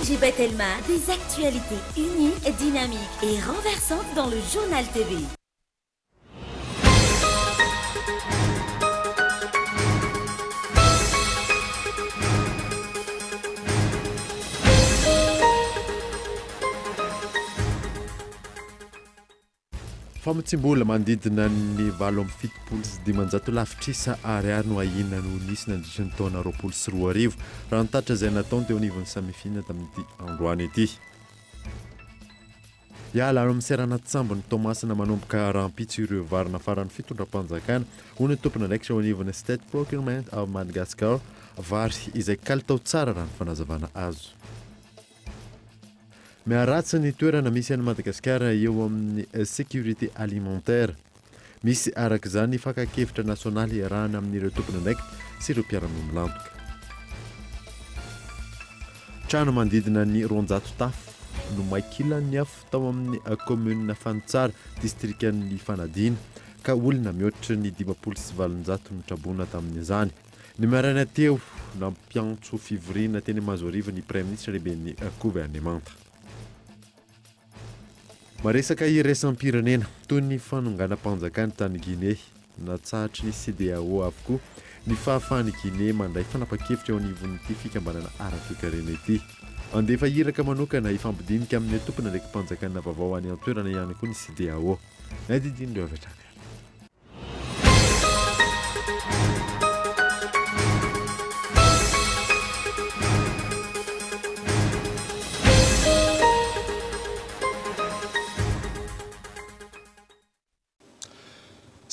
ONG Batelma, des actualités uniques, dynamiques et renversantes dans le Journal TV. Famotsiam-bola manodidina ny 578 lavitrisa ariary no ahiana no nisy nandritra ny taona 2020, raha ny tatitra izay nataony teo anivon'ny Samifin tamin'ity androany ity. Hiala any amin'ny seranan-tsambon'i Toamasina manomboka rahampitso ireo vary nafaran'ny fitondram-panjakana, hoy ny tompon'andraikitra eo anivon'ny State Procurement of Madagascar, vary izay kalitao tsara raha ny fanazavana azo. Miharatsy ny toerana misy an'i Madagasikara eo amin'ny sécurité alimentaire. Misy araka izany ny fakan-kevitra nasionaly iarahana amin'ireo tompon'andraikitra sy ireo mpiara-miombon'antoka. Trano manodidina ny 200 tafo no may kilan'ny afo tao amin'ny kaominina Fanitsara, distrikan'i Fanadina, ka olona mihoatra ny 850 no traboina tamin'izany. Ny maraina teo, nampiantso fivoriana teny Mahazoarivo ny Praiminisitra lehiben'ny governemanta. Maresaka iraisam-pirenena, toy ny fanonganam-panjakana tany Guinée, natsahatry ny CEDEAO avokoa ny fahafahan'i Guinée mandray fanapan-kevitra eo anivon'ity fikambanana ara-toekarena ity. Handefa iraka manokana hifampidinika amin'ny tompon'andraiki-panjakana vaovao any an-toerana ihany koa ny CEDEAO. Nadidian'ireo avy hatrany.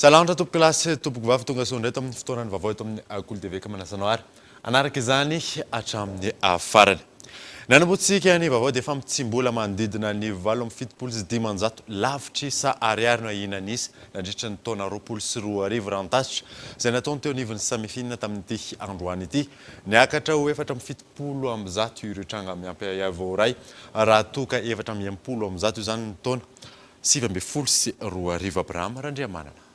Salanitra tompokolahy sy tompokovavy tonga soa indray eto amin'ny fotoanan'ny vaovao eto amin'ny Kolo TV ka manasa anao ary hanaraka izany hatramin'ny farany. Nanombohantsika ny vaovao dia famotsiam-bola manodidina ny 578 lavitrisa ariary no ahiana nisy nandritra ny taona 2020 raha ny tatitra izay nataony teo anivon'ny Samifin tamin'ity androany ity. Niakatra ho 174 ireo tranga miampy ahiahy voaray raha toa ka 164 izany ny taona 2019. Abraham Randriamanana.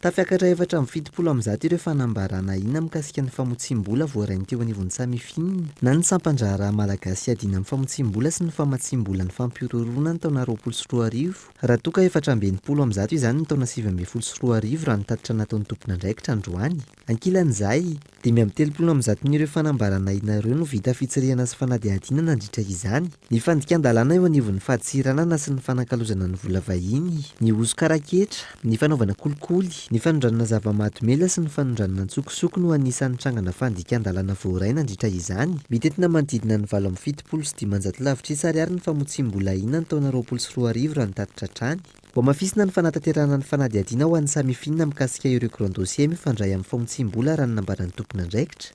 Tafiakatra 174 ireo fanambarana ahiana mikasika ny famotsiam-bola voarainy teo anivon'ny Samifin na ny sampan-draharaha malagasy hiadiana amin'ny famotsiam-bola sy ny famatsiam-bola ny fampihorohoroana ny taona 2020 raha toa ka 164 izany ny taona 2019 raha ny tatitra nataon'ny tompon'andraikitra androany. Ankilan'izay, 135 amin'ireo fanambarana ahiana ireo no vita fitsirihana sy fanadihadiana nandritra izany. Ny fandikan-dalàna eo anivon'ny fadintseranana sy ny fanakalozana ny vola vahiny, ny hosoka ara-ketra, ny fanaovana kolikoly, ny fanondranana zava-mahadomelina sy ny fanondranana an-tsokosoko no anisan'ny trangana fandikan-dalàna voaray nandritra izany. Mitentina manodidina ny 578 lavitrisa ariary ny famotsiam-bola ahiana ny taona 2020 raha ny tatitra hatrany. Hohamafisina ny fanatanterahana ny fanadihadiana ho an'ny Samifin mikasika ireo grand dossier mifandray amin'ny famotsiam-bola raha ny nambaran'ny tompon'andraikitra.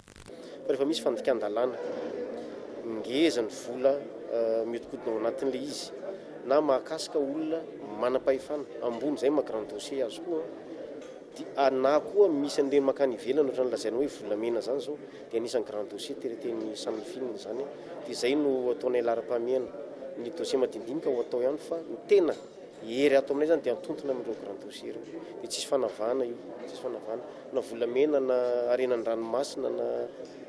Fa rehefa misy fandikan-dalàna, ngeza ny vola mihodinkodina ao anatin'ilay izy, na mahakasika olona manam-pahefana ambony, izay maha grand dossier azy koa, dia na koa misy an'ireny mankany ivelany ohatran'ny lazaina hoe volamena izany izao, dia anisan'ny grand dossier traiter-n'ny Samifin izany, dia izay no ataonay laharam-pahamehana. Ny dossier madinidinika ho atao ihany fa ny tena hery ato aminay izany dia antontona amin'ireo grand dossier ireo. Dia tsisy fanavahana io, tsisy fanavahana. Na volamena na harena an-dranomasina na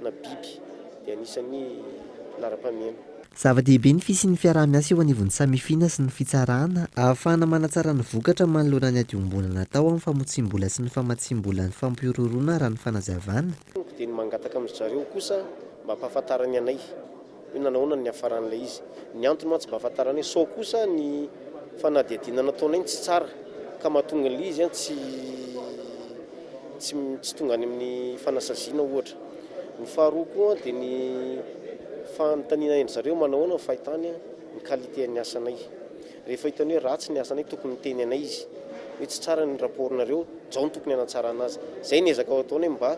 na biby dia anisan'ny laharam-pahamehana. Zava-dehibe ny fisian'ny fiaraha-miasa eo anivon'ny Samifin sy ny fitsarana ahafahana manatsara ny vokatra manoloana ny ady iombonana atao amin'ny famotsiam-bola sy ny famatsiam-bola ny fampihorohoroana raha ny fanazavana. Amiko dia ny mangataka amin-dry zareo kosa mba ampahafantarany anay hoe nanahoana ny niafaran'ilay izy. Ny antony mantsy mba ahafantarany hoe sao kosa ny fanadihadiana nataonay no tsy tsara ka mahatonga an'ilay izy tsy tsy tsy tonga any amin'ny fanasaziana ohatra. Ny faharoa koa dia ny fanontaniana an-dry zareo manahoana ny fahitany ny qualité an'ny asanay. Rehefa hitany hoe ratsy ny asanay tokony miteny anay izy hoe tsy tsara ny rapport-nareo, zao no tokony hanatsarana azy. Zay ny ezaka ho ataonay mba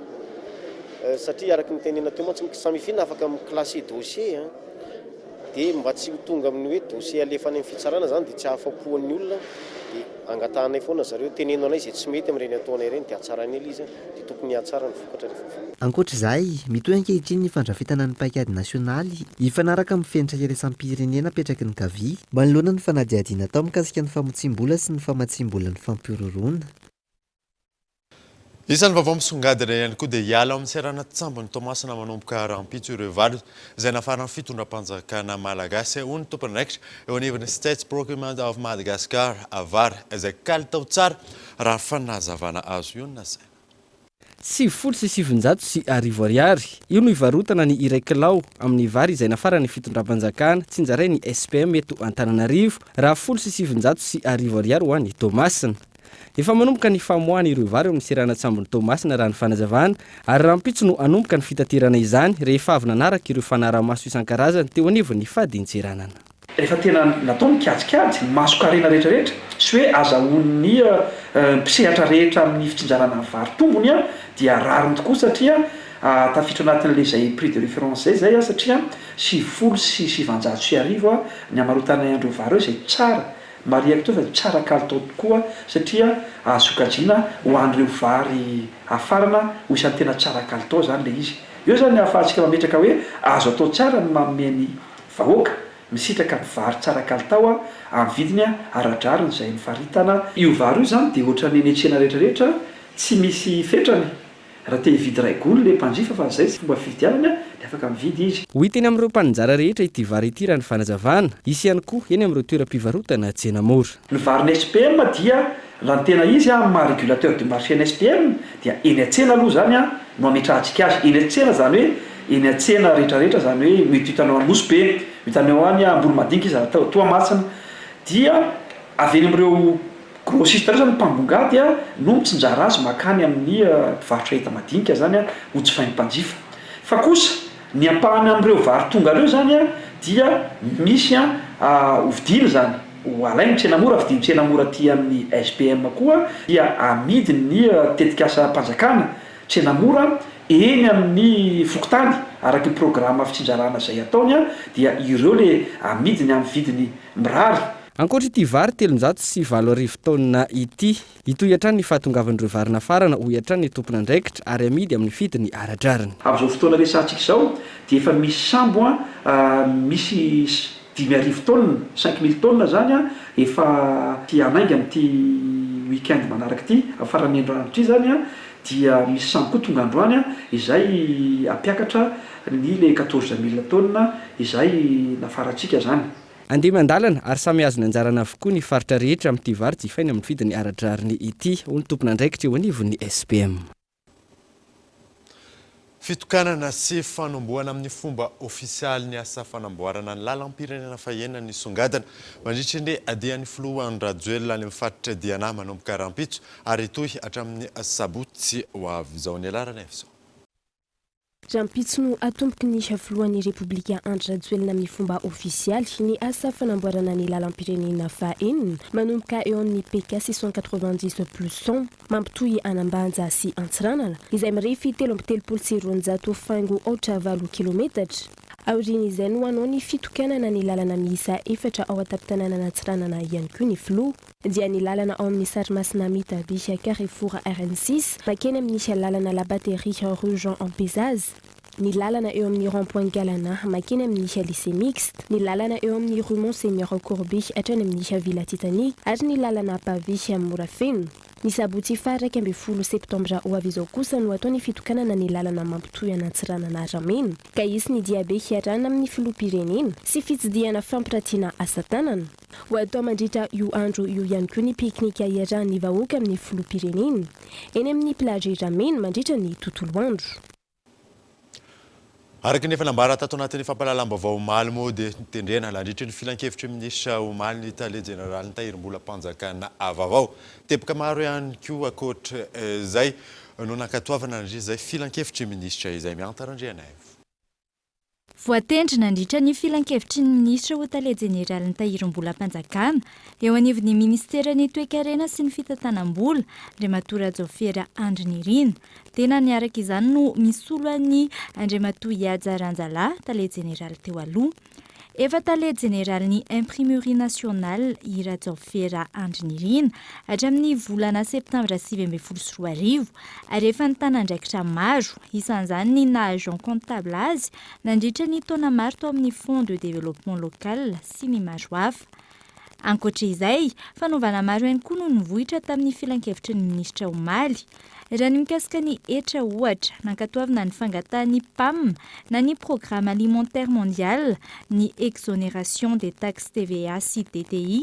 satria araka ny nitenenana teo mantsy Samifin afaka mi-classer dossier an, dia mba tsy ho tonga amin'ny hoe dossier alefa any amin'ny fitsarana zany dia tsy hahafa-po an'ny olona dia angatahanay foana zareo teneno anay izay tsy mety amin'ireny ataonay ireny dia hatsarainay ilay izy an. dia tokony hihatsara ny vokatra rehefa avy eo. Ankoatra izay, mitohy ankehitriny ny fandrafetana ny paikady nasionaly hifanaraka amin'ny fenitra iraisam-pirenena apetraky ny Gavi, manoloana ny fanadihadiana atao mikasika ny famotsiam-bola sy ny famatsiam-bola ny fampihorohoroana. Isan'ny vaovao misongadina ihany koa dia hiala ao amin'ny seranan-tsambon'i Toamasina manomboka rahampitso ireo vary izay nafaran'ny fitondram-panjakana malagasy, hoy ny tompon'andraikitra eo anivon'ny State Procurement of Madagascar, vary izay kalitao tsara raha fanazavana azo io no nasaina. 1990 ariary, io no ivarotana ny iray kilao amin'ny vary izay nafaran'ny fitondram-panjakana tsinjarain'ny SPM eto Antananarivo raha 1910 ariary ho an'i Toamasina. Efa manomboka ny famoahana ireo vary ao amin'ny seranan-tsambon'i Toamasina raha ny fanazavana, ary rahampitso no hanomboka ny fitaterana izany rehefa avy nanaraka ireo fanaraha-maso isan-karazany teo anivon'ny fadintseranana. Rehefa tena natao ny kajikajy, ny mason-karena rehetra rehetra, sy hoe azahoan'ny mpisehatra rehetra amin'ny fitsinjarana ny vary tombony dia rariny tokoa satria tafiditra anatin'ilay izay prix de référence izay izay satria 1990 ny hamarotanay an'ireo vary ireo izay tsara Marihako teo fa tsara kalitao tokoa satria azo sokajiana ho an'ireo vary hafarana ho isan'ny tena tsara kalitao izany ilay izy. Eo izany ny ahafahantsika mametraka hoe azo atao tsara ny manome ny vahoaka misitraka ny vary tsara kalitao amin'ny vidiny ara-drariny izay nofaritana. Io vary io izany dia ohatran'ny eny an-tsena rehetra rehetra tsy misy fetrany. Raha te hividy iray gony le mpanjifa fa zay fomba fividianany de afaka mividy izy. Ho hita eny amin'ireo mpaninjara rehetra ity vary ity raha ny fanazavana. Hisy ihany koa eny amin'ireo toeram-pivarotana tsena mora. Ny varin'ny SPM dia raha ny tena izy amin'ny maha régulateur du marché ny SPM dia eny an-tsena aloha izany no ametrahantsika azy, eny an-tsena izany hoe eny an-tsena rehetra rehetra izany hoe mety ho hitanao any Nosy Be, ho hitanao any Ambolomadinika izy raha Toamasina dia avy eny amin'ireo Grossiste reo zany mpambongady no mitsinjara azy makany amin'ny mpivarotra enta-madinika zany ho jifain'ny mpanjifa. Fa kosa ny ampahany amin'ireo vary tonga reo zany dia misy ho vidiana zany, ho alain'ny tsena mora, vidian'ny tsena mora aty amin'ny SPM koa dia amidin'ny tetikasam-panjakana tsena mora eny amin'ny fokontany araka io programa fitsinjarana izay ataony dia ireo le amidiny amin'ny vidiny mirary. Ankoatra ity vary 8300 taonina ity, hitohy hatrany ny fahatongavan'ireo vary nafarana, hoy hatrany ny tompon'andraikitra, ary amidy amin'ny vidiny ara-drariny. Amin'izao fotoana resahantsika izao dia efa misy sambo misy 5000 taonina, 5000 tonnes, izany efa hanainga amin'ity week-end manaraka ity, amin'ny faran'ny herinandro ity izany dia misy sambo koa tonga androany izay hampiakatra ny le 14000 tonnes izay nafarantsika izany. Andeha miandalana ary samy azony anjarana avokoa ny faritra rehetra amin'ity vary jifaina amin'ny vidiny ara-drariny ity, hoy ny tompon'andraikitra eo anivon'ny SPM. Fitokanana sy fanombohana amin'ny fomba ofisialy ny asa fanamboarana ny lalam-pirenena fahenina nisongadina mandritry ny dian'ny filoha Andry Rajoelina any amin'ny faritra Diana manomboka rahampitso ary hitohy hatramin'ny sabotsy ho avy izao. Ny alarana izao. Rahampitso no hatomboky ny filohan'ny Repoblika Andry Rajoelina amin'ny fomba ofisialy ny asa fanamboarana ny lalam-pirenena fahenina manomboka eo amin'ny PK 690 plus 100 mampitohy an'Ambanja sy Antsiranana izay mirefy 233 faingo aotra valo kilometatra. Aorian'izay no hanao ny fitokanana ny lalana miisa efatra ao an-tampon-tanànan'Antsiranana ihany koa ny filoha. dia ny lalana ao amin'ny sarimasina Mitabi Carrefour RN six makeny amin'ny lalana La Batterie rue Jean Ampezaza, ny lalana eo amin'ny rond point Galana makeny amin'ny Lycée Mixte, ny lalana eo amin'ny rue Monseigneur Courbet hatrany amin'ny Villa Titanic ary ny lalana Pavé Morafeno. Ny sabotsy faha 11 septambra ho avy izao kosa no atao ny fitokanana ny lalana mampitohy an'Antsiranana Ramena ka hisy ny diabe hiarahana amin'ny filoham-pirenena sy fitsidihana fampiratiana asa tanana. Ho atao mandritra io andro io ihany koa ny pique-nique iarahan'ny vahoaka amin'ny filoham-pirenena, eny amin'ny plage Ramena mandritra ny tontolo andro. Araka ny efa nambara tato anatin'ny fampahalalam-baovao omaly moa dia notendrena nandritry ny filankevitry ny minisitra omaly ny tale jeneralin'ny tahirim-bolam-panjakana vaovao. Teboka maro ihany koa ankoatra izay no nankatoavana nandritra izay filankevitry ny minisitra izay. Mihanta Randrianaivo. Voatendry nandritra ny filankevitry ny minisitra ho tale jeneralin'ny Tahirim-bolam-panjakana eo anivon'ny minisiteran'ny Toekarena sy ny fitantanam-bola, Andriamatoa Rajaofera Andry Nirina. Tenany araka izany no misolo an'i Andriamatoa Ihaja Ranjalahy, tale jeneraly teo aloha. Efa tale jeneralin'ny Imprimerie Nationale i Rajaofera Andry Nirina hatramin'ny volana septambra 2019 ary efa nitana andraikitra maro, isan'izany ny naha agent comptable azy nandritra ny taona maro tao amin'ny Fonds de développement local sy ny maro hafa. Ankoatra izay, fanovana maro ihany koa no nivoitra tamin'ny filankevitry ny minisitra omaly. Raha ny mikasika ny hetra ohatra, nankatoavina ny fangatahan'ny PAM na ny Programme Alimentaire Mondial ny exonération des taxes TVA sy DTI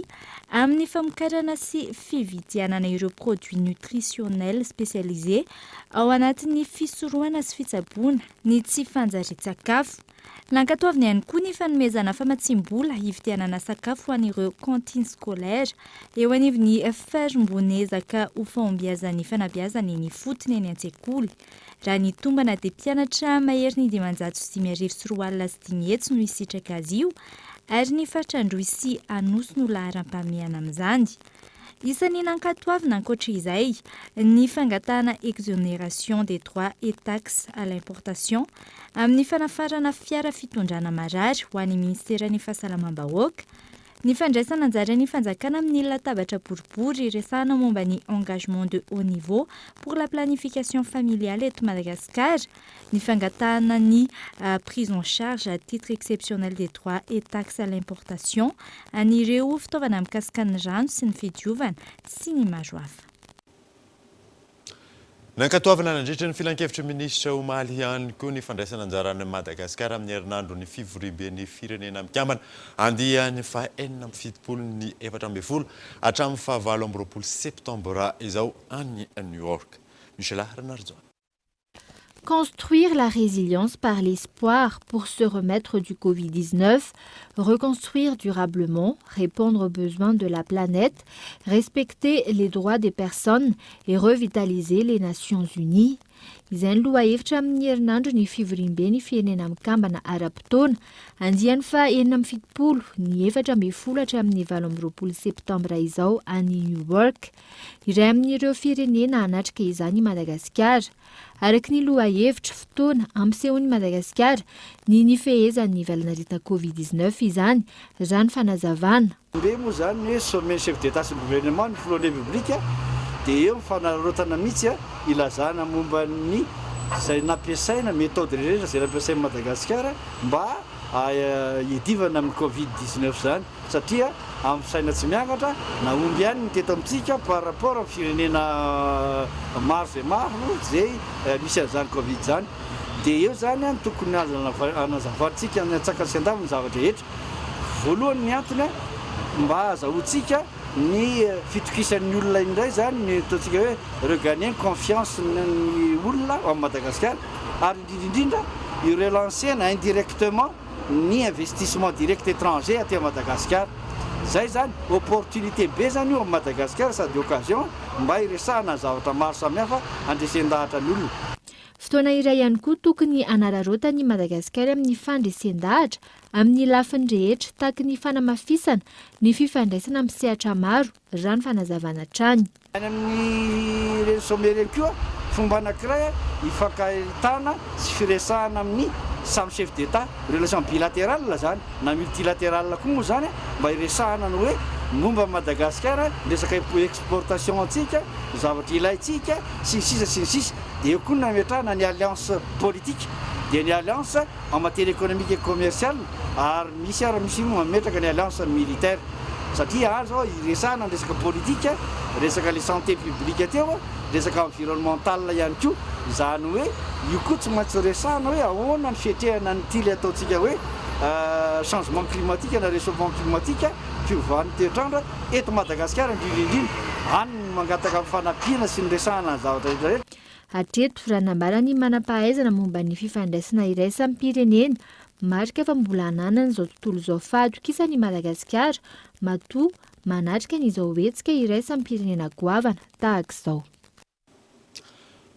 amin'ny famokarana sy fividianana ireo produits nutritionnels spécialisés ao anatin'ny fisorohana sy fitsaboana ny tsy fanjarian-tsakafo. Nankatoavina ihany koa ny fanomezana famatsiam-bola hividianana sakafo ho an'ireo cantines scolaires eo anivon'ny farimbon'ezaka ho fahombiazan'ny fanabeazana eny ifotony eny an-tsekoly. Raha ny tombana dia mpianatra maherin'ny 2505 no hisitraka azy io ary ny faritra Androy sy Anosy no laharam-pahamehana amin'izany. Isan'ny nankatoavina ankoatra izay ny fangatahana exonération des droits et taxes à l'importation amin'ny fanafarana fiara fitondrana marary ho an'ny minisiteran'ny Fahasalamam-bahoaka, ny fandraisana anjaran'ny fanjakana amin'ny latabatra boribory resahana momba ny engagement de haut niveau pour la planification familiale eto Madagasikara, ny fangatahana ny prise en charge à titre exceptionnel des droits et taxes à l'importation an'ireo fitaovana mikasika ny rano sy ny fidiovana sy ny maro hafa. Nankatoavina nandritra ny filankevitry ny minisitra omaly ihany koa ny fandraisana anjaran'i Madagasikara amin'ny herinandron'ny fivoriamben'ny Firenena Mikambana andiany faha 76 ny 14 hatramin'ny faha 28 septambra izao any New York. Michela Ranarijaona. Construire la résilience par l'espoir pour se remettre du Covid-19, reconstruire durablement, répondre aux besoins de la planète, respecter les droits des personnes et revitaliser les Nations Unies. Izay ny lohahevitra amin'ny herinandro ny fivoriambe ny firenena mikambana ara-potoana andiany faha 76 ny 14 hatramin'ny 28 septambra izao any New York. Iray amin'ireo firenena hanatrika izany i Madagasikara. Araka ny lohahevitra, fotoana ampisehoan'i Madagasikara ny nifehezany ny valanaretina Covid 19 izany, raha ny fanazavana. Be moa izany ny hoe sommet chef d'Etat sy ny gouvernement ny filohan'ny Repoblika dia eo ny fanararaotana mihitsy ilazana momba ny izay nampiasaina, méthode rehetra izay nampiasain'i Madagasikara mba hiadivana amin'ny Covid 19 izany. Satria amin'ny saina tsy miangatra, nahomby ihany ny teto amintsika par rapport amin'ny firenena maro izay maro izay misy an'izany covid izany. Dia eo izany no tokony hanazavantsika ny antsakany sy andavany ny zava-drehetra. Voalohany ny antony mba hahazahoantsika ny fitokisan'ny olona indray izany, ny ataontsika hoe regagner ny confiance ny olona ao Madagasikara ary indrindra indrindra hi-relancer-na indirectement ny investissement direct étranger aty Madagasikara. Zay zany opportunité be zany io am Madagasikara sady occasion mba hiresahana ny zavatra maro samihafa handresen-dahatra ny olona. Fotoana iray ihany koa tokony hanararaotan'i Madagasikara amin'ny fandresen-dahatra amin'ny lafiny rehetra tahaky ny fanamafisana ny fifandraisana amin'ny sehatra maro, raha ny fanazavana hatrany. Any amin'ireny sommet ireny koa, fomba anankiray ifankahitana sy firesahana amin'ny samy chef d'Etat, relation bilaterale izany na multilaterale koa moa izany mba hiresahana ny hoe momba an'i Madagasikara, ny resaka exportation antsika, ny zavatra ilaintsika, sy ny sisa sy ny sisa. Dia eo koa ny nametrahana ny alliance politique, dia ny alliance en matière économique et commerciale ary misy ary misy mametraka ny alliance militaire satria any zao iresahana ny resaka politique, resaka le santé publique teo, resaka environnemental ihany koa, izany hoe io koa tsy maintsy resahana hoe ahoana ny fiatrehana an'ity le ataontsika hoe changement climatique na réchauffement climatique, fiovan'ny toetr'andro eto Madagasikara indrindra indrindra, any no mangataka ny fanampiana sy ny resahana ny zavatra rehetra rehetra. Hatreto, raha nambaran'ny manam-pahaizana momba ny fifandraisana iraisam-pirenena, marika fa mbola ananan'izao tontolo izao fahatokisana i Madagasikara matoa manatrika an'izao hetsika iraisam-pirenena goavana tahaka izao.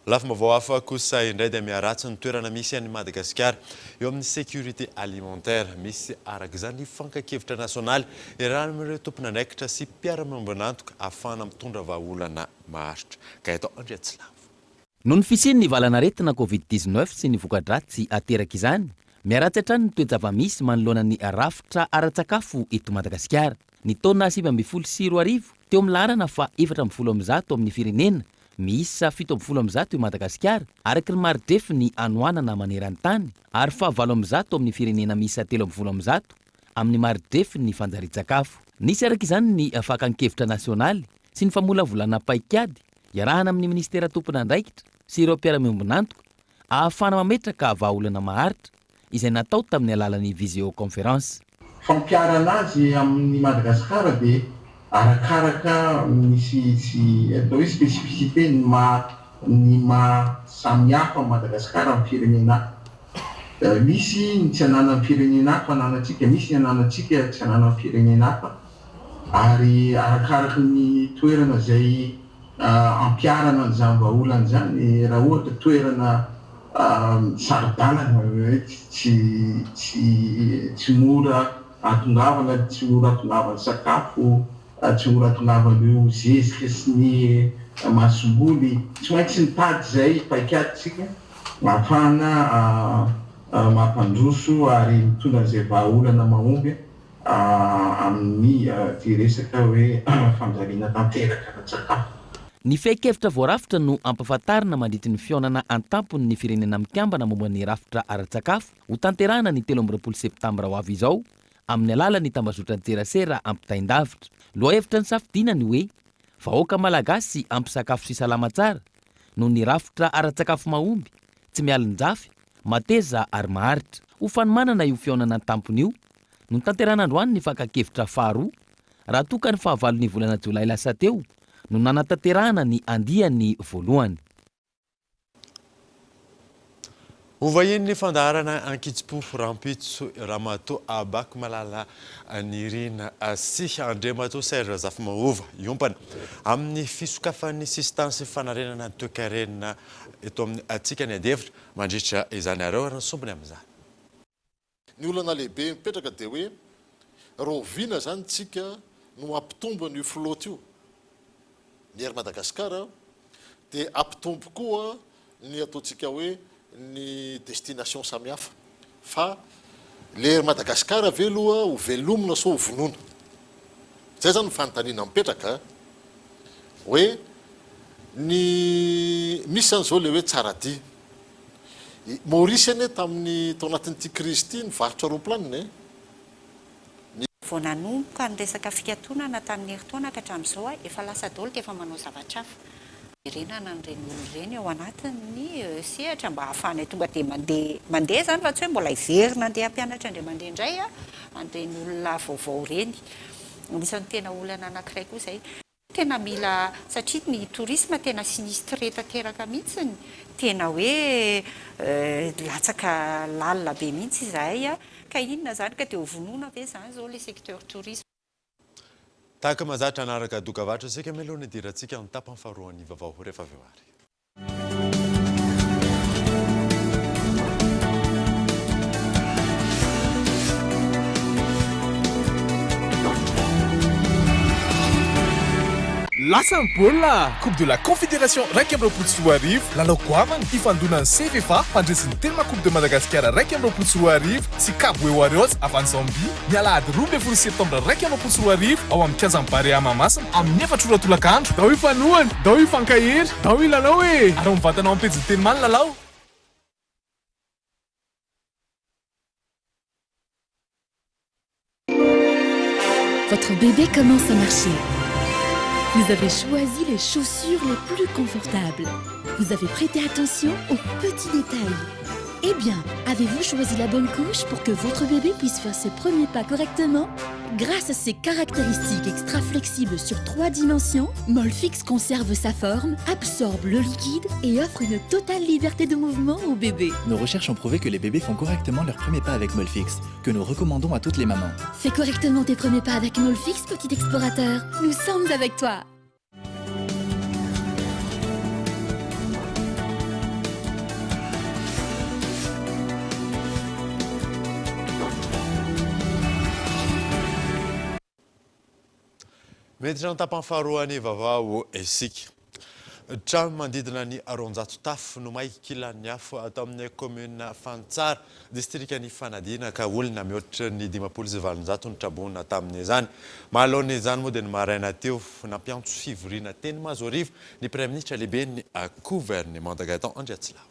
Lafim-baovao hafa kosa indray dia miharatsy ny toerana misy an'i Madagasikara eo amin'ny sécurité alimentaire. Misy araka izany ny fankan-kevitra nasionaly iarahana amin'ireo tompon'andraikitra sy mpiara-miombon'antoka ahafahana mitondra vahaolana maharitra. Gaëtan Andriatsilavo. Noho ny fisian'ny valanaretina Covid 19 sy ny voka-dratsy aterak'izany, miharatsy hatrany ny toe-java-misy manoloana ny rafitra ara-tsakafo eto Madagasikara. Ny taona 2019, teo amin'ny laharana faha 114 amin'ny firenena miisa 117 i Madagasikara, araka ny mari-drefin'ny hanoanana maneran-tany, ary faha 108 amin'ny firenena miisa 113 amin'ny mari-drefin'ny fanjarian-tsakafo. Nisy araka izany ny fakan-kevitra nasionaly sy ny famolavolana paikady. iarahana amin'ny minisitera tompon'andraikitra sy ireo mpiara-miombon'antoka ahafahana mametraka vahaolana maharitra izay natao tamin'ny alalan'ny visioconférence. Fampiharana azy amin'i Madagasikara dia arakaraka ny sy sy atao hoe spécificité ny maha ny maha samihafa an'i Madagasikara amin'ny firenena hafa. Misy ny tsy ananan'ny firenena hafa ananantsika, misy ny ananantsika tsy ananan'ny firenena hafa ary arakaraky ny toerana izay ampiharana an'izany vahaolana izany, raha ohatra toerana saro-dalana hoe tsy tsy tsy mora ahatongavana, tsy mora ahatongavan'ny sakafo, tsy mora ahatongavan'ireo zezika sy ny masomboly, tsy maintsy mitady izay paikady isika ahafahana mampandroso ary mitondra an'izay vahaolana mahomby amin'ny ity resaka hoe fanjariana tanteraka ara-tsakafo. Ny fehin-kevitra voarafitra no ampahafantarina mandritry ny fihaonana an-tampony ny Firenena Mikambana momba ny rafitra ara-tsakafo hotanterahina ny 23 septambra ho avy izao amin'ny alalan'ny tambazotran-tserasera ampitain-davitra. Lohahevitra nisafidiana ny hoe Vahoaka Malagasy ampy sakafo sy salama tsara noho ny rafitra ara-tsakafo mahomby, tsy mialin-jafy, mateza ary maharitra. Ho fanomanana io fihaonana an-tampony io, notanterahina androany ny fakan-kevitra faharoa, raha toa ka ny fahavalon'ny volana jolay lasa teo no nanatanterahana ny andiany voalohany. Ho vahinin'ny fandaharana Ankitsim-po rahampitso Ramatoa Abakomalala Nirina sy Andriamatoa Serge Zafimahova hiompana amin'ny fisokafan'ny sisintany sy fanarenana ny toekarena eto amintsika ny adihevitra mandritra izany ary ao ary ny sombiny amin'izany. Ny olana lehibe mipetraka dia hoe rahoviana izany tsika no hampitombo an'io flotte io, ny Air Madagascar dia hampitombo koa ny ataontsika hoe ny destination samihafa. Fa le Air Madagascar ve aloha ho velomina sao ho vonoina? Zay zany ny fanontaniana mipetraka hoe ny misy zany zao le hoe Tsaradia. I Maurice anie tamin'ny tao anatin'ity crise ity nivarotra roplanina e! Ny. Vao nanomboka ny resaka fikatonana tamin'ny herintaona ka hatramin'izao efa lasa daholo dia efa manao zavatra hafa. Hiverenana an'ireny olona ireny ao anatin'ny sehatra mba hahafahanay tonga dia mandeha mandeha izany fa tsy hoe mbola hiverina handeha hampianatra indray mandeha indray an'ireny olona vaovao ireny. Anisan'ny tena olana anankiray koa izay. Tena mila satria ny tourisme tena sinistré tanteraka mihitsiny, tena hoe latsaka lalina be mihitsy izahay ka inona izany ka dia ho vonoina ve izany izao ilay secteur tourisme. Tahaka mahazatra hanaraka dokavarotra isika mialoha ny hidirantsika ny tapany faharoan'ny vaovao rehefa avy eo ary. Lasa ny baolina! Coupe de la Confédération 2021, lalao goavana hifandonan'ny CFFA mpandresin'ny Telma Coupe de Madagascar 2021 sy Kabwe Warriors avy any Zambie, ny alahady 12 septambra 2021 ao amin'ny kianjan'ny Barea Mahamasina amin'ny efatra ora tolakandro. Ndao hifanohana, ndao hifankahery, ndao hilalao e! Araho mivantana ao amin'ny pejin'ny Telma ny lalao. Votre bébé commence à marcher. Vous avez choisi les chaussures les plus confortables. Vous avez prêté attention aux petits détails. Eh bien, avez-vous choisi la bonne couche pour que votre bébé puisse faire ses premiers pas correctement Grâce à ses caractéristiques extra flexibles sur trois dimensions, Molfix conserve sa forme, absorbe le liquide et offre une totale liberté de mouvement au bébé. Nos recherches ont prouvé que les bébés font correctement leurs premiers pas avec Molfix, que nous recommandons à toutes les mamans. Fais correctement tes premiers pas avec Molfix, petit explorateur. Nous sommes avec toi. Miditra ny tapany faharoan'ny vaovao isika. Trano manodidina ny 200 tafo no may kilan'ny afo ato amin'ny kaominina Fanitsara, distrikan'i Fanadina ka olona mihoatra ny 850 no traboina tamin'izany. Manoloana izany moa dia ny maraina teo, nampiantso fivoriana teny Mahazoarivo ny Praiminisitra lehiben'ny governemanta Gaëtan Andriatsilavo.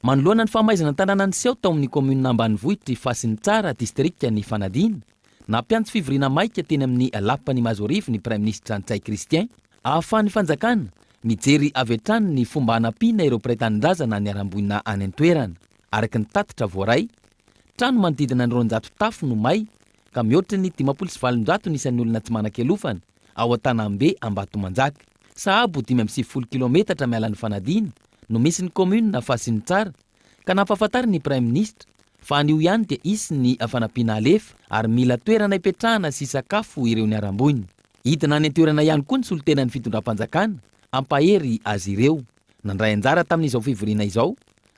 Manoloana ny fahamaizana tanàna niseho tao amin'ny kaominina ambanivohitr'i Fasinitsara, distrikan'i Fanadina, nampiantso fivoriana maika teny amin'ny lapan'i Mahazoarivo ny Praiminisitra Ntsay Christian, ahafahan'ny fanjakana. Mijery avy hatrany ny fomba hanampiana ireo mpiray tanindrazana niharam-boina any an-toerana. Araka ny tatitra voaray, trano manodidina ny 200 tafo no may ka mihoatra ny 850 ny isan'ny olona tsy manan-kialofana ao Antanambe Ambatomanjaka. Sahabo 95 kilometatra miala ny Fanadina no misy ny kaominina Fasinitsara ka nampahafantarin'ny Praiminisitra fa anio ihany dia hisy ny fanampiana alefa ary mila toerana ipetrahana sy sakafo ireo niharam-boina. Hidina any an-toerana ihany koa ny solontenan'ny fitondram-panjakana hampahery azy ireo. Nandray anjara tamin'izao fivoriana izao,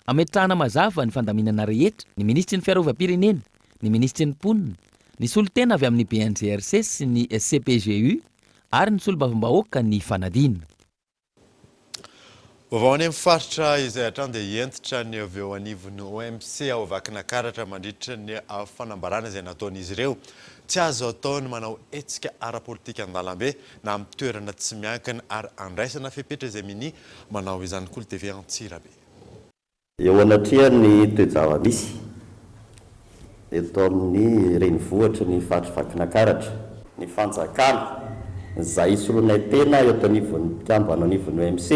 hametrahana mazava ny fandaminana rehetra, ny minisitry ny Fiarovam-pirenena, ny minisitry ny Mponina, ny solontena avy amin'ny BNGRC sy ny CPGU ary ny solombavambahoaka ny fanadina. Vaovao any amin'ny faritra izay hatrany dia hentitra ny avy eo anivon'ny OMC ao Vakinakaratra mandritra ny fanambarana izay nataon'izy ireo. Tsy azo atao ny manao hetsika ara-politika an-dalambe na amin'ny toerana tsy miankina ary andraisana fepetra izay minia manao izany Kolo TV Antsirabe. Eo anatrehan'ny toe-java-misy eto amin'ny renivohitry ny faritr'i Vakinankaratra, ny fanjakana izay isoloanay tena eto anivon'ny mpikambana anivon'ny OMC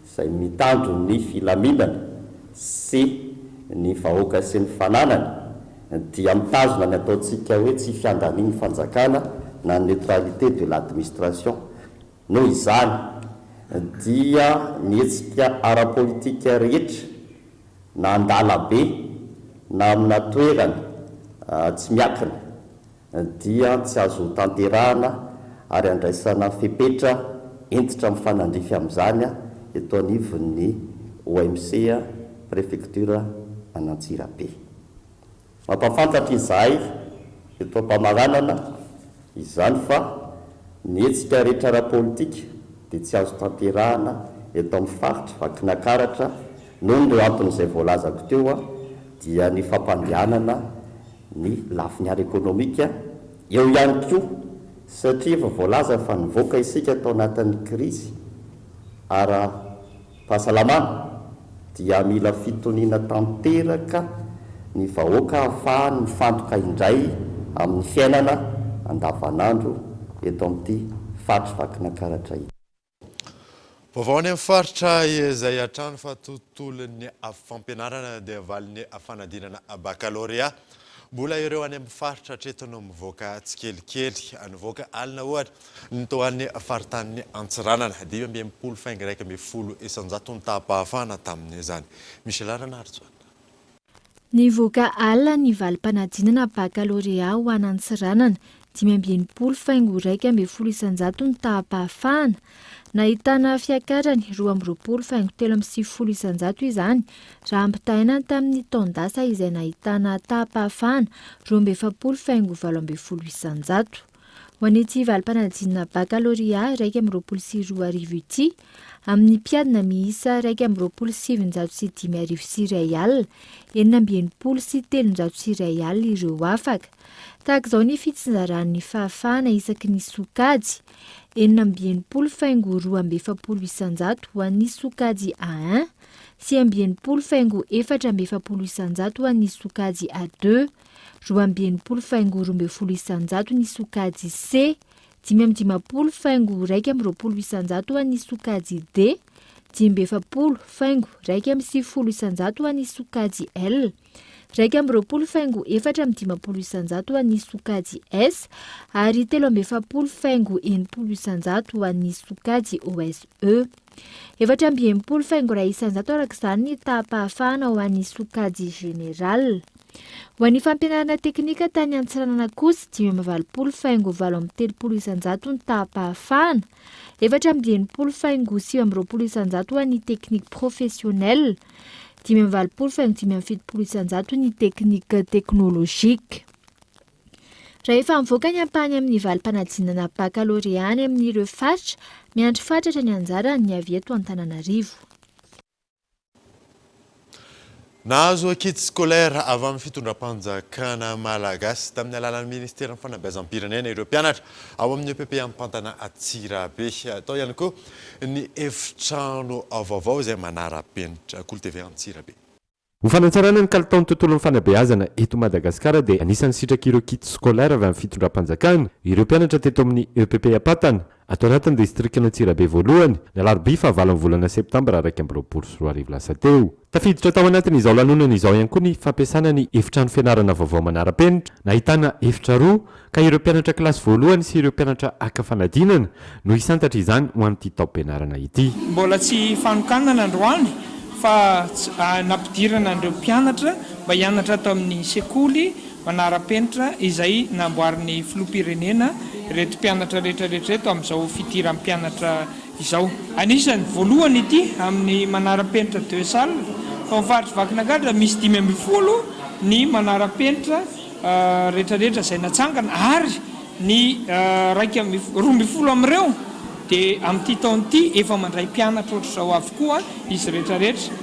izay mitandro ny filaminana sy ny vahoaka sy ny fananany dia mitazona ny ataontsika hoe tsy fiandanian'ny fanjakana na neutralité de l'administration. Noho izany, dia ny hetsika ara-politika rehetra, na an-dalabe na amina toerana tsy miakina, dia tsy azo tanterahana ary andraisana fepetra hentitra mifanandrify amin'izany eto anivon'ny OMC Prefecture an'Antsirabe. Mampahafantatra izahay eto am-pamaranana izany fa ny hetsika rehetra ara-politika dia tsy azo tanterahana eto amin'ny faritr'i Vakinakaratra noho ireo antony izay voalazako teo dia ny fampandehanana ny lafiny ara-ekonomika, eo ihany koa satria efa voalaza fa nivoaka isika tao anatin'ny krizy ara Fahasalamana, dia mila fitoniana tanteraka ny vahoaka ahafahany mifantoka indray amin'ny fiainana andavanandro eto amin'ity faritr'i Vakinankaratra ity. Vaovao any amin'ny faritra izay hatrany fa tontolon'ny fampianarana dia valin'ny fanadinana bakalorea. Mbola ireo any amin'ny faritra hatreto no mivoaka tsikelikely. Nivoaka alina ohatra ny tao any faritanin'i Antsiranana. 65 faingo 11% ny taham-pahafahana tamin'izany. Michela Ranarijaona. Nivoaka alina ny valim-panadinana bakalorea ho an'Antsiranana, 65 faingo 11% ny taham-pahafahana. Nahitana fiakarany 22 faingo 93% izany raha ampitahaina tamin'ny taon-dasa izay nahitana taham-pahafahana 42 faingo 18%. Ho an'ity valim-panadinana bakalorea 2021 ity, amin'ny mpiadina miisa 1921 366 ireo afaka. Tahaka izao ny fitsinjaran'ny fahafahana isaky ny sokajy, 66 faingo 42 isanjato ho an'ny sokajy A1, 69 faingo 44 isanjato ho an'ny sokajy A2, 62 faingo 12 isanjato ny sokajy C, 55 faingo 21 isanjato ho an'ny sokajy D, 45 faingo 91 isanjato ho an'ny sokajy L, 21 faingo 54 isanjato ho an'ny sokajy S ary 43 faingo 60 isanjato ho an'ny sokajy OSE. 64 faingo 1 isanjato araka izany ny taham-pahafahana ho an'ny sokajy général. Ho an'ny fampianarana teknika tany Antsiranana kosa, 85 faingo 38 isanjato ny taham-pahafahana, 64 faingo 29 isanjato ho an'ny technique professionnelle, 85 faingo 75 isanjato ny technique technologique. Raha efa mivoaka ny ampahany amin'ny valim-panadinana bakalorea any amin'ireo faritra, miandry fatratra ny anjarany ny avy eto Antananarivo. Nahazo kit scolaire avy amin'ny fitondram-panjakana malagasy tamin'ny alalan'ny ministeran'ny fanabeazam-pirenena ireo mpianatra ao amin'ny EPP Ampantana Antsirabe. Tao ihany koa ny efitrano vaovao izay manara-penitra. Kolo TV Antsirabe. Ho fanatsarana ny kalitaon'ny tontolon'ny fanabeazana eto Madagasikara dia anisan'ny sitrak'ireo kits scolaires avy amin'ny fitondram-panjakana ireo mpianatra teto amin'ny EPP Ampatana. ato anatin'ny distrikan'Antsirabe voalohany, ny alarobia fahavalon'ny volana septambra 2021 lasa teo. Tafiditra tao anatin'izao lanonana izao ihany koa ny fampiasana ny efitrano fianarana vaovao manara-penitra, nahitana efitra roa, ka ireo mpianatra kilasy voalohany sy ireo mpianatra haka fanadinana no hisantatra izany ho an'ity taom-pianarana ity. Mbola tsy fanokanana androany fa nampidirana an'ireo mpianatra mba hianatra ato amin'ny sekoly manara-penitra izay namboarin'ny Filoham-pirenena ireto mpianatra rehetra rehetra ireto amin'izao fidiran'ny mpianatra izao. Anisan'ny voalohany ity amin'ny manara-penitra deux salles fa ao faritr'i Vakinankaratra misy 15 ny manara-penitra rehetra rehetra izay natsangana ary ny 12 amin'ireo dia amin'ity taona ity efa mandray mpianatra ohatr'izao avokoa izy rehetra rehetra.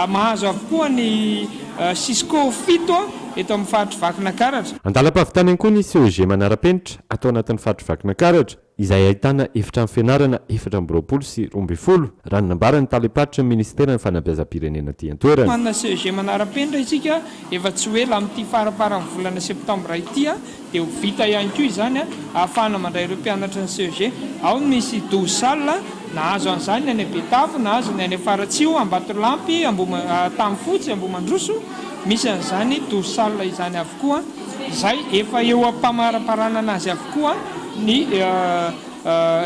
Mahazo avokoa ny Cisco fito eto amin'ny faritr'i Vakinankaratra. Andalam-pahavitana ihany koa ny CEG manara-penitra ato anatin'ny faritr'i Vakinankaratra, izay ahitana efitrano fianarana 24 12, raha ny nambaran'ny talem-paritry ny minisiteran'ny fanabeazam-pirenena aty an-toerana. Manana CEG manara-penitra isika, efa tsy ho ela amin'ity faramparan'ny volana septambra ity dia ho vita ihany koa izany ahafahana mandray ireo mpianatry ny CEG. Ao ny misy 12 salles, nahazo an'izany ny any Betafo, nahazo ny any Faratsiho, Ambatolampy, Ambohimantahifotsy, Ambohimandroso, misy an'izany 12 salles izany avokoa, izay efa eo am-pamaraparanana azy avokoa ny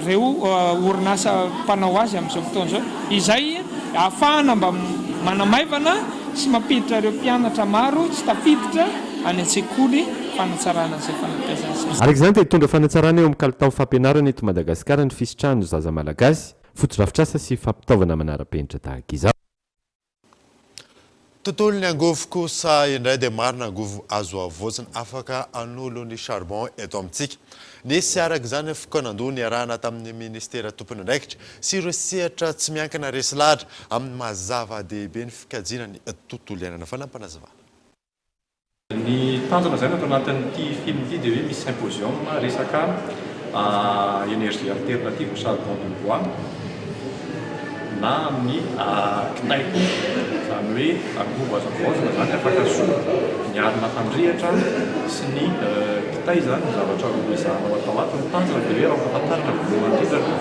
ireo orinasa mpanao azy amin'izao fotoana izao, izay ahafahana mba manamaivana sy mampiditra ireo mpianatra maro tsy tafiditra any an-tsekoly fanatsarana izay fanabeazana izay. Araka izany dia hitondra fanatsarana eo amin'ny kalitaon'ny fampianarana eto Madagasikara ny fisitrahan'ny zaza malagasy fotodrafitrasa sy fampitaovana manara-penitra tahaka izao. Tontolon'ny angovo kosa indray dia maro ny angovo azo havaozina afaka hanolo ny charbon eto amintsika. Nisy araka izany ny fikaonandoha niarahana tamin'ny minisitera tompon'andraikitra sy ireo sehatra tsy miankina resy lahatra amin'ny maha zava-dehibe ny fikajiana ny tontolo iainana. Fanampinazavana. Ny tanjona izany ato anatin'ity film ity dia hoe misy symposium resaka énergie alternative au charbon de bois na amin'ny kitay koa, izany hoe angovo azo havaozina izany afaka asolo ny arina fandrehitra sy ny kitay izany ny zavatra ho ezahanao atao ato. Ny tanjona dia hoe raha ampahafantarina voalohany indrindra aloha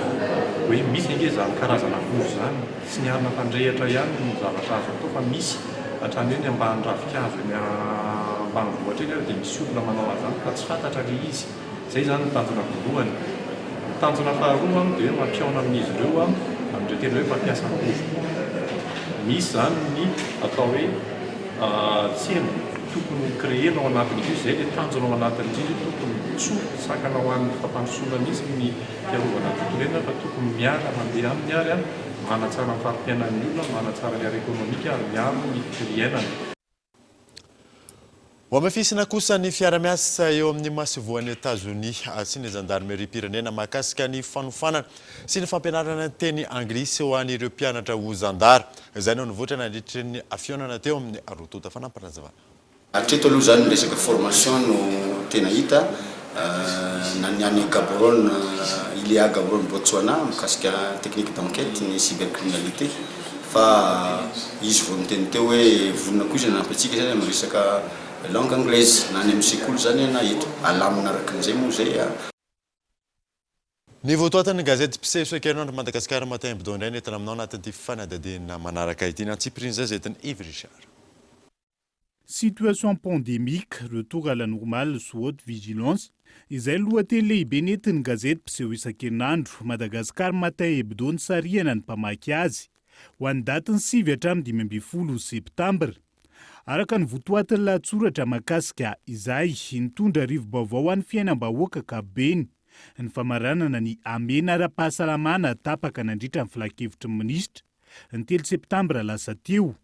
hoe misy ange izany karazana angovo izany. Tsy ny arina fandrehitra ihany no zavatra azo atao fa misy hatrany eny ambany ravinkazo eny ambanivohitra eny ary dia misy olona manao an'izany fa tsy fantatra ilay izy. Izay izany ny tanjona voalohany. Ny tanjona faharoa dia hoe mampihaona amin'izy ireo amin'ireo tena hoe mpampiasa angovo koa. Misy izany ny atao hoe tsena tokony ho créer-na ao anatin'izy io, izay ilay tanjona ao anatin'izy io, tokony tsy ho sakana ho an'ny fampandrosoana mihitsy ny fiarovana ny tontolo iainana fa tokony miara mandeha aminy ary manatsara ny fari-piainan'ny olona, manatsara ny ara-ekonomika ary miaro ny tontolo iainana. Hohamafisina kosa ny fiara-miasa eo amin'ny masoivohon'i Etazonia sy ny zandarimeriam-pirenena mahakasika ny fanofanana sy ny fampianarana ny teny anglisy ho an'ireo mpianatra ho zandary. Izay no nivoitra nandritry ny fihaonana teo amin'ny roa tonta. Fanampinazavana. Hatreto aloha izany ny resaka formation no tena hita na ny any Gaborone, ILEA Gaborone Botswana mikasika technique d'enquête ny cybercriminalité fa izy vao niteny teo hoe vonona koa izy hanampy antsika izany amin'ny resaka langue anglaise na any amin'ny sekoly izany na eto. Alamina araka an'izay moa izay. Ny votoatin'ny gazety mpiseho isan-kerinandro Madagascar Matin Hebdo indray no entina aminao anatin'ity fanadihadiana manaraka ity. Ny antsipirian'izay izay entin'i Yves Richard. Situation pandémique, retour à la normale sous haute vigilance, izay lohateny lehibe nentin'ny gazety mpiseho isan-kerinandro Madagascar Matin Hebdo nisarihana ny mpamaky azy ho an'ny datin'ny sivy hatramin'ny 15 septambra. Araka ny votoatin'ny lahatsoratra mahakasika izay nitondra rivo-baovao ho an'ny fiainam-bahoaka ankapobeny, ny famaranana ny hamehana ara-pahasalamana tapaka nandritra ny filankevitry ny minisitra ny telo septambra lasa teo.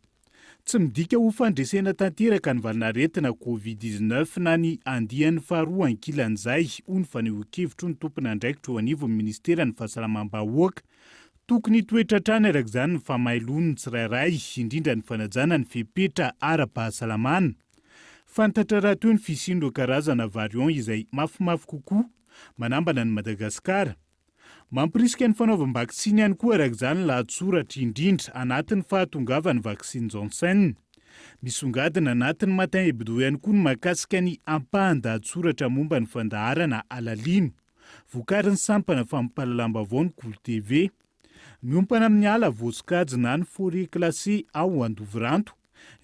Tsy midika ho fandresena tanteraka ny valanaretina Covid 19 na ny andiany faharoa ankilan'izay, hoy ny fanehoan-kevitry ny tompon'andraikitra eo anivon'ny minisiteran'ny Fahasalamam-bahoaka. Tokony hitoetra hatrany araka izany ny famailon'ny tsirairay, indrindra ny fanajana ny fepetra ara-pahasalamana. Fantatra rahateo ny fisian'ireo karazana variant izay mafimafy kokoa manambana an'i Madagasikara. Mampirisika ny fanaovam-baksiny ihany koa araka izany ny lahatsoratra, indrindra anatin'ny fahatongavan'ny vaksiny Janssen. Misongadina anatin'ny Matin Hebdo ihany koa ny mahakasika ny ampahan-dahatsoratra momba ny fandaharana Alalino. Vokarin'ny sampana fampahalalam-baovao ny Kolo TV. Miompana amin'ny ala voasokajy na ny forêt classée ao Andovoranto,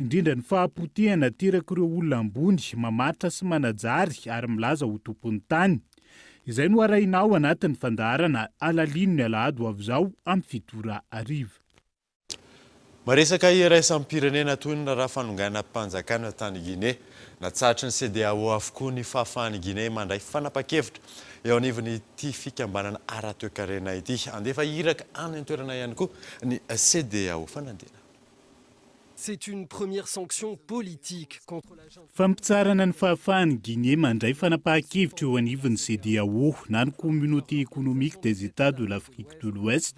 indrindra ny fahapotehana aterak'ireo olona ambony mamaritra sy manajary ary milaza ho tompon'ny tany. Izay no arahina ao anatin'ny fandaharana Alalino ny alahady ho avy izao amin'ny fito ora hariva. Maresaka iraisam-pirenena toy ny raharaha fanonganam-panjakana tany Guinée. Natsahatry ny CEDEAO avokoa ny fahafahan'i Guinée mandray fanapan-kevitra eo anivon'ity fikambanana ara-toekarena ity. Handefa iraka any an-toerana ihany koa ny CEDEAO. Fanandena. C'est une première sanction politique contre la junte. Fampitsaharana ny fahafahan'i Guinée mandray fanapahan-kevitra eo anivon'ny CEDEAO na ny Communauté économique des États de l'Afrique de l'Ouest.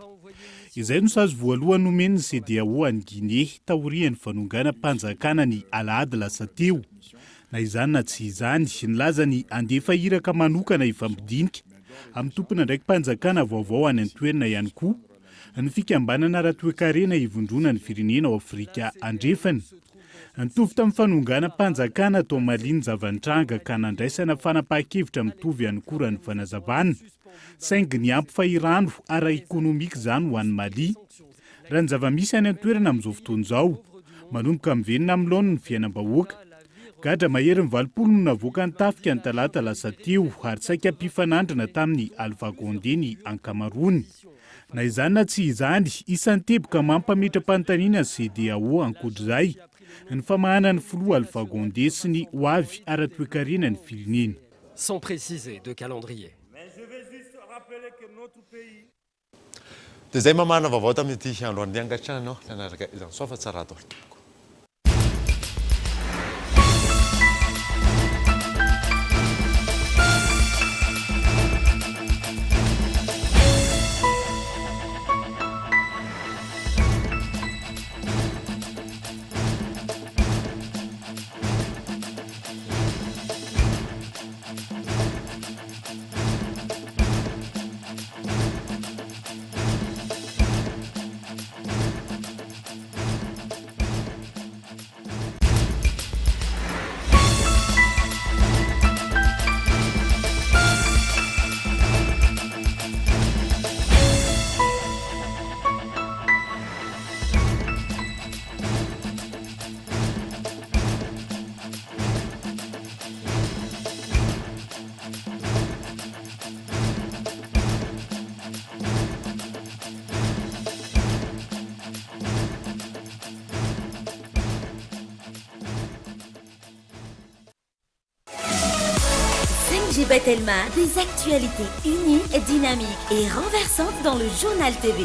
Izay no sazy voalohany nomen'ny CEDEAO an'i Guinée taorian'ny fanonganam-panjakana ny alahady lasa teo. Na izany na tsy izany, nilaza ny handefa iraka manokana hifampidinika amin'ny tompon'andraiki-panjakana vaovao any an-toerana ihany koa ny fikambanana ara-toekarena ivondronan'ny firenena ao Afrika Andrefana. Nitovy tamin'ny fanonganam-panjakana tao Mali ny zava-nitranga ka nandraisana fanapahan-kevitra mitovy ihany koa raha ny fanazavana. Saingy niampy fahirano ara-ekonomika izany ho an'i Mali. Raha ny zava-misy any an-toerana amin'izao fotoana izao, manomboka miverina amin'ny laoniny ny fiainam-bahoaka. Gadra maherin'ny 80 no navoakan'ny tafika ny talata lasa teo ary saika mpifanandrina tamin'i Alpha Condé ny ankamaroany. Na izany na tsy izany, isan'ny teboka mampametra-panontaniana ny CEDEAO ankoatr'izay, ny famahana ny filoha Alpha Condé sy ny hoavy ara-toekarena ny firenena. Sans préciser de calendrier. Dia izay mamarana vaovao tamin'ity androany ity angatrano nanaraka izany soa fa tsara daholo tompoko. 5G Telma, des actualités uniques, dynamiques et renversantes dans le Journal TV.